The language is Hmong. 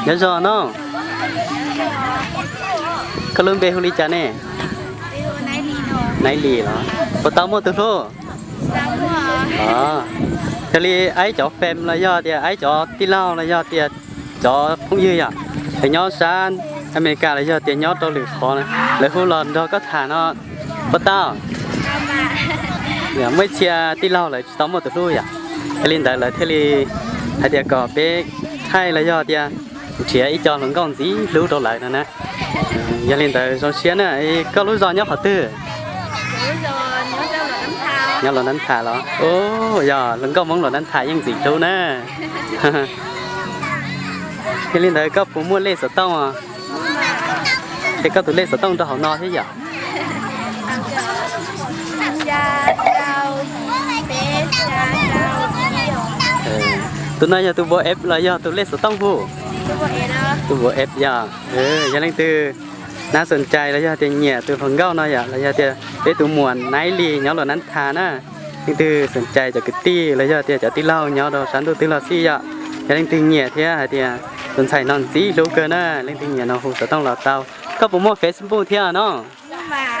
Nyob zoo no. Koj lub npe hu li cas ne? Naiv Lis los? Puas tau muaj tus hlub? Yog li aib cov fam los yog tias aib cov tij laug los yog tias cov phooj ywg yom, es nyob sab Amelikas los yog tias nyob rau lwm qhov, lawv hu los nrog koj tham no, puas tau? Muaj ib txhia tij laug lawv tsis tau muaj tus hlub yom, yog li ntawd lawv thiaj li hais tias kom peb thaij los yog tias nrhiav ib co hluas nkauj ntxim hlub rau lawv no na. Yog li ntawd zoo siab na. Koj lub zos nyob qhov twg? Nyob Los Nab Thas los? Yog hluas nkauj Hmoob Los Nab Thas yeej ntxim hlub na. Yog li ntawd koj puas muaj lej xov tooj? Es koj tus lej xov tooj rau hauv no thiab yom? Tus no yog tus vov ep los yog tus lej xov tooj hu? Tus vov ep yog. Yog leej twg nab xom cai los yog tias nyiam tus hluas nkauj no yom, los yog tias peb tus muam Naiv Lis nyob Los Nab Thas na, leej twg xom cai cov kwv tij los yog tias cov tij laug nyob rau sab ntuj twg los xij yom, yog leej twg nyiam thiab hais tias tus ntxhais no ntxim hlub kawg na, leej twg nyiam no hu xov tooj los tau. Koj puas muaj Facebook thiab no?